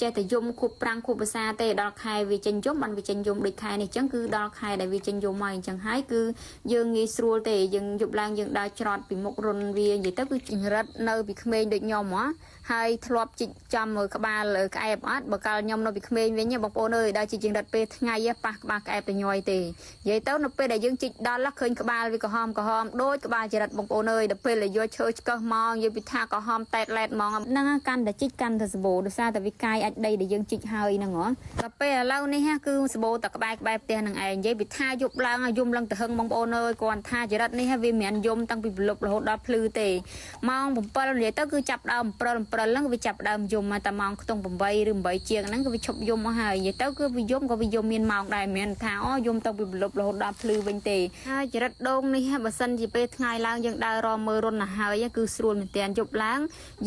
ចេះតែយំខួបប្រាំងខួបភាសាទេដល់ខែវាចេញយំបានវាចេញយំដូចខែនេះអញ្ចឹងគឺដល់ខែដែលវាចេញយំមកអញ្ចឹងហើយគឺយើងងាយស្រួលទេយើងយប់ឡើងយើងដើរច្រត់ពីមុខរុនវានិយាយទៅគឺចង្រិតនៅពីក្មេងដូចខ្ញុំហ៎ហើយធ្លាប់ជីកចំក្បាលក្អែបអត់បើកាលខ្ញុំនៅពីក្មេងវិញបងប្អូនអើយដើរជីកចង្រិតពេលថ្ងៃប៉ះក្បាលក្អែបទៅញយទេនិយាយទៅនៅពេលដែលយើងជីកដល់ឃើញក្បាលវាក្រហមក្រហមដូចក្បាលចរិតបងប្អូនអើយដល់ពេលដែលយកឈើឆ្កឹះមកនិយាយពីថាក្រហមតែតឡែតហ្មងហ្នឹងកាន់តែជីកកាន់តែសម្បូរដោយសារតែវាកាយអាចដីដែលយើងជីកហើយហ្នឹងហ៎ដល់ពេលឥឡូវនេះគឺសម្បូរតែក្បែរក្បែរផ្ទះហ្នឹងឯងនិយាយពីថាយប់ឡើងយំឡើងទៅហឹងបងប្អូនអើយគាត់ថាចរិតនេះវាមិនមែនយំតាំងពីព្រលប់រហូតដល់ភ្លឺទេម៉ោង7និយាយទៅគឺចាប់ដើម7 7ហ្នឹងវាចាប់ដើមយំមកតែម៉ោងខ្ទង់8ឬ8ជាងហ្នឹងគឺវាឈប់យំមកហើយនិយាយទៅគឺវាយំក៏វាយំមានម៉ោងដែរមិនមែនថាអូយំតាំងពីព្រលប់រហូតដល់ភ្លឺវិញទេហើយចរិតដូងនេះបើសិនជាពេលថ្ងៃឡើងយើងដើររមើលរុនទៅហើយគឺស្រួលមែនទែនយប់ឡើង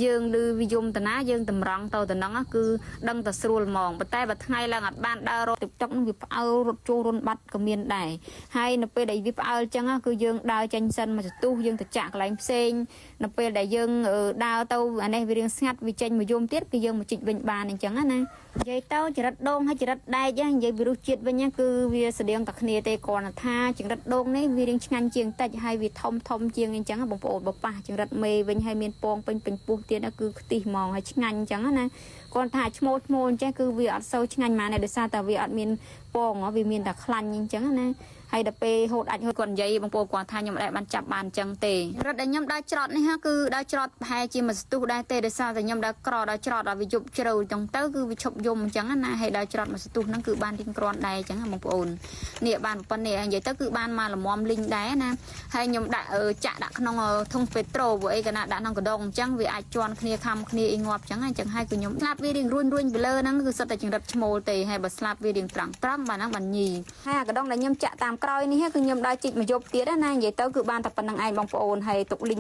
យើងឮវាយំតាណាយើងតម្រង់ទៅតំណឹងគឺដឹងតែស្រួលហ្មងប៉ុន្តែបើថ្ងៃឡើងអត់បានដើររកទឹកទឹកនឹងវាផ្អើលរត់ចូលរុនបាត់ក៏មានដែរហើយនៅពេលដែលវាផ្អើលចឹងគឺយើងដើរចេញសិនមកសន្ទុះយើងទៅចាក់កន្លែងផ្សេងនៅពេលដែលយើងដើរទៅអានេះវារៀងស្ងាត់វាចេញមកយំទៀតគឺយើងមកជីកវិញបានអញ្ចឹងណានិយាយទៅចរិតដូងហើយចរិតដែកនិយាយពីរសជាតិវិញគឺវាស្តៀងតែគ្នាទេគ្រាន់តែថាចរិតដូងនេះវារៀងឆ្ងាញ់ជាងតិចហើយវាធំធំជាងអញ្ចឹងបងប្អូនបើប៉ះចរិតមេវិញហើយមានពងពេញពេញពោះទៀតគឺខ្ទិះហ្មងហើយឆ្ងាញ់អញ្ចឹងណាគ្រាន់ថាឈ្មោលឈ្មោលអញ្ចឹងគឺវាអត់សូវឆ្ងាញ់ហ្មងដោយសារតែវាអត់មានពងវាមានតែខ្លាញ់អញ្ចឹងណាហើយដល់ពេលហូតអាចហូតគាត់និយាយបងប្អូនគាត់ថាខ្ញុំមិនដែលបានចាប់បានអញ្ចឹងទេរត់ដែលខ្ញុំដើរច្រត់នេះគឺដើរច្រត់ប្រហែលជាមួយស្ទុះដែរទេដោយសារតែខ្ញុំដើរក្រដើរច្រត់ដល់វាយប់ជ្រៅអញ្ចឹងទៅគឺវាឈប់យំអញ្ចឹងណាហើយដើរច្រត់មួយស្ទុះហ្នឹងគឺបានរៀងគ្រាន់ដែរអញ្ចឹងបងប្អូននេះបានប៉ុណ្ណេះនិយាយទៅគឺបានមកល្មមលីងដែរណាហើយខ្ញុំដាក់ចាក់ដាក់ក្នុងធុងពេត្រូព្រោះអីកណាដាក់ក្នុងកដងអញ្ចឹងវាអាចជន់គ្នាខំគ្នាអីងាប់អញ្ចឹងអញ្ចឹងហើយគឺខ្ញុំស្លាប់វារៀងរួញរួញពីលើហ្នឹងគឺសិតតែចង្រិតឈ្មោលទេហើយបើស្លាប់វារៀងត្រង់ត្រង់បាទហ្នឹងបានញីហើយអាកដងដែលខ្ញុំចាក់តាមក្រោយនេះគឺខ្ញុំដើរជីកមកយប់ទៀតណានិយាយទៅគឺបានតែប៉ុណ្្នឹងឯងបងប្អូនហើយទុកលីង